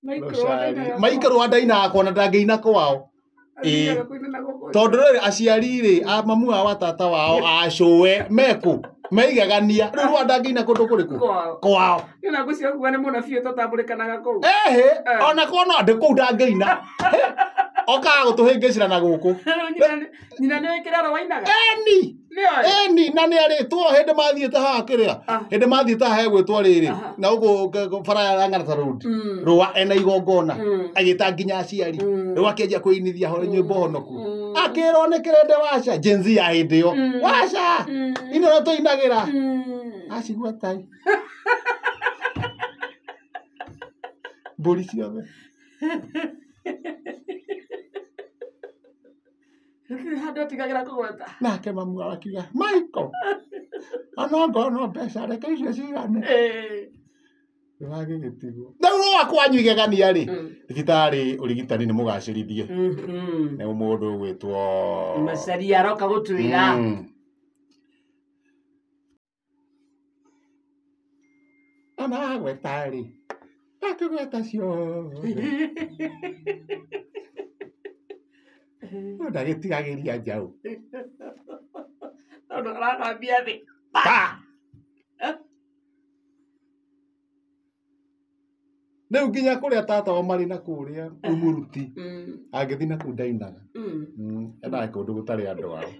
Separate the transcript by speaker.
Speaker 1: Michael wa ndainaga kwao na ndangĩina kwao. Ĩĩ. Tondũ rĩrĩ aciari rĩ a mamu wao wa tata wao acũwe mekũ meigagania rĩu rwa ndangĩina kũndũ kũrĩkũ
Speaker 2: Kwao.
Speaker 1: Kwao.
Speaker 2: Nĩ ngũcia kuga nĩ mũnabii ũtatambũrĩkanaga kũu.
Speaker 1: Ehe, ona korwo no ndĩ kũu ndangĩina. He, okaga gũtũhĩngĩcĩra na gũkũ.
Speaker 2: Rĩu nyina nĩ kĩraro wainaga.
Speaker 1: Eni.
Speaker 2: Nĩoĩ.
Speaker 1: Eni na nĩ arĩtwo hĩndĩ mathiĩte haha kĩrĩa hĩndĩ mathiĩte haha hegwĩtwo rĩrĩ na gũkũ bara ya Lang'ata Road rũa ena igongona agĩta nginya aciari rĩu akĩanjia kwĩinithia ho nyĩmbo honoku akĩrwo nĩ kĩrende waca Gen Z ya hĩndĩ ĩyo waca ino no tũinagĩra acigua tai mbũri ciothe.
Speaker 2: Gũtirĩ handũ atigagĩra kũgweta.
Speaker 1: Nake mamu wao akiuga, "Michael, ona ngorwo no mbeca reke icio cigane." Rwagĩgĩtigwo rĩu rũa kwanyu igegania rĩ thibitarĩ ũrigitani nĩ mũgacĩrithie nĩ mũndũ ũgwĩtwo
Speaker 2: Macaria aroka gũtwĩra.
Speaker 1: Ona agweta rĩ akĩgweta ciothe no ndagĩtigagĩria njaũ.
Speaker 2: Tondũ arathambia thĩ.
Speaker 1: Pa! Rĩu nginya kũrĩa tata wao marĩ na kũrĩa umuruti angĩthiĩ na kũu ndainaga. Endaga kũndũ gũtarĩ andũ ao.